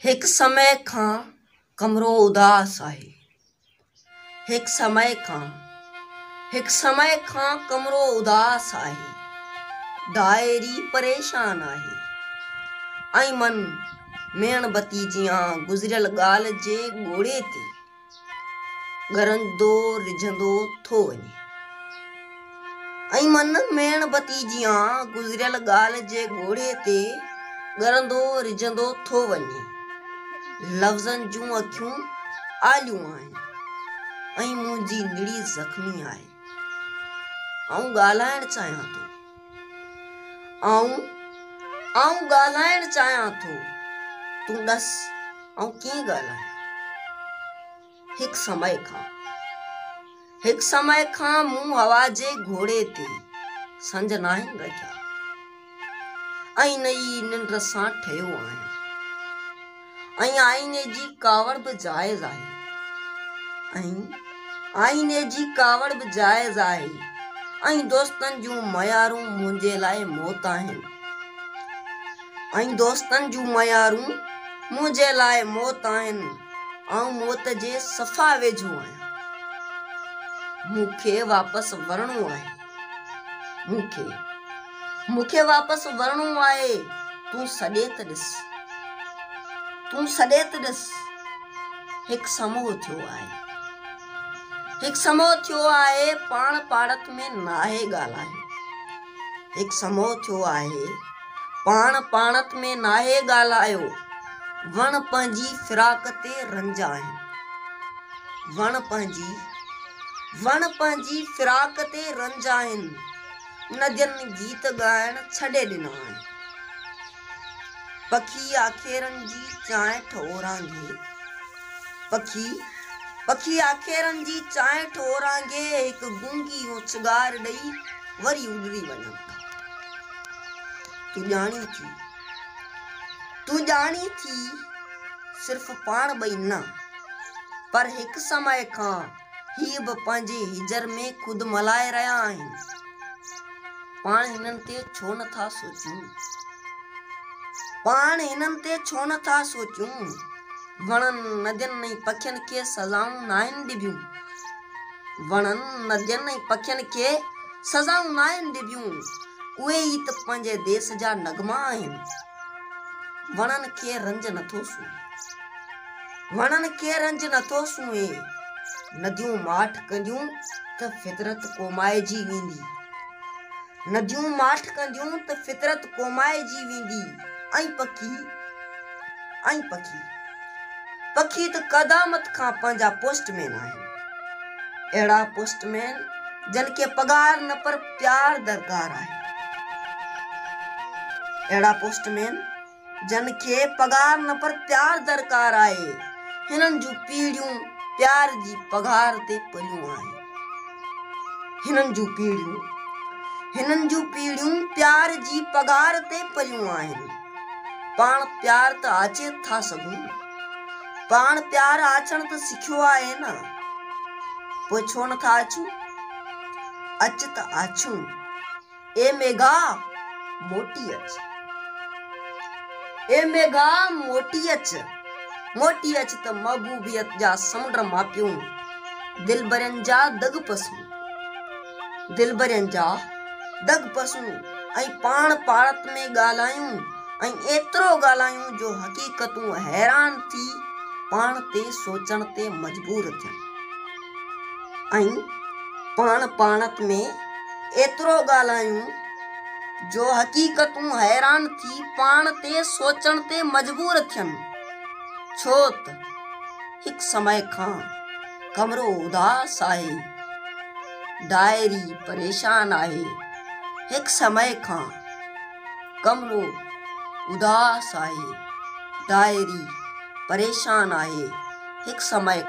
هڪ سمي کان ڪمرو اداس آهي. هڪ سمي کان هڪ سمي کان ڪمرو اداس آهي. ڊائري پريشان آهي. ۽ من ميڻ بتي جيان گذريل ڳالهه جي ڳوڙهي تي ڳرندو رجهندو ٿو وڃي. ۽ من ميڻ بتي جيان گذريل ڳالهه جي ڳوڙهي تي ڳرندو رجهندو ٿو وڃي. لفظن جون اکيون آليون آهن ۽ منهنجي نڙي زخمي آهي. آئون ڳالهائڻ چاهيان ٿو. آئون آئون ڳالهائڻ چاهيان ٿو. تون ڏس آئون ڪيئن ڳالهايان. هڪ سمي کان هڪ سمي کان مون هوا جي گهوڙي تي سنج ناهن رکيا ۽ نه ئي ننڊ سان ٺهيو آهيان ۽ آئيني جي ڪاوڙ به جائز آهي ۽ آئيني جي ڪاوڙ به جائز آهي ۽ دوستن جون ميارون منهنجي لاء موت آهن ۽ دوستن جون ميارون منهنجي لاء موت آهن. آئون موت جي صفا ويجهو آهيان. مون کي واپس ورڻو آهي. مون کي مون کي واپس ورڻو آهي. تون سڏي ته ڏس. تون سڏي ته ڏس. هڪ سمو ٿيو آهي. هڪ سمو ٿيو آهي پاڻ پاڙت ۾ ناهي ڳالهايو. هڪ سمو ٿيو آهي. پاڻ پاڻت ۾ ناهي ڳالهايو. وڻ پنهنجي فراق تي رنج آهن. وڻ پنهنجي وڻ پنهنجي فراق تي رنج آهن. ندين گيت ڳائڻ ڇڏي ڏنا آهن. پکي آکيرن جي چانئٺ اورانگهي پکي پکي آکيرن جي چانئٺ اورانگهي هڪ گونگي اوڇگار ڏئي وري اڏري وڃن ٿا. تون ڄاڻين ٿي، تون ڄاڻين ٿي صرف پاڻ ٻئي نه، پر هڪ سمي کان هي به پنهنجي هجر ۾ خود ملهائي رهيا آهن. پاڻ هنن تي ڇو نه ٿا سوچيون؟ پاڻ هنن تي ڇو نه ٿا سوچيون؟ وڻن، ندين ۽ پکين کي سزائون ناهن ڏبيون. وڻن، ندين ۽ پکين کي سزائون ناهن ڏبيون. اهي ئي ته پنهنجي ديس جا نغما آهن. وڻن کي رنج نٿو سونهين. وڻن کي رنج نٿو سونهين. نديون ماٺ ڪنديون ته فطرت ڪومائجي ويندي. نديون ماٺ ڪنديون ته فطرت ڪومائجي ويندي ۽ پکي ۽ پکي پکي ته قدامت کان پنهنجا پوسٽ مين آهن. اهڙا پوسٽ مين جن کي پگهار نه پر پيار درڪار آهي. اهڙا پوسٽ مين جن کي پگهار نه پر پيار درڪار آهي. هنن جون پيڙهيون پيار جي پگهار تي پليون آهن. هنن جون پيڙهيون هنن جون پيڙهيون پيار جي پگهار تي پليون آهن. پاڻ پيار ته آڇي ٿا سگهون. پاڻ پيار آڇڻ ته سکيو آهي نه. پوء ڇو نه ٿا آڇون؟ اچ ته آڇون. اي ميگها موٽي اچ. اي ميگها موٽي اچ. موٽي اچ ته محبوبيت جا سمنڊ ماپيون. دلبرين جا دڳ پسون. دلبرين جا دڳ پسون ۽ پاڻ پاڙت ۾ ڳالهايون ۽ ايترو ڳالهايون جو حقيقتون حيران ٿي پاڻ تي سوچڻ تي مجبور ٿين ۽ پاڻ پاڻت ۾ ايترو ڳالهايون جو حقيقتون حيران ٿي پاڻ تي سوچڻ تي مجبور ٿين ڇو ته هڪ سمي کان ڪمرو اداس آهي ڊائري پريشان آهي هڪ سمي کان ڪمرو اداس آهي ڊائري پريشان آهي هڪ سمي.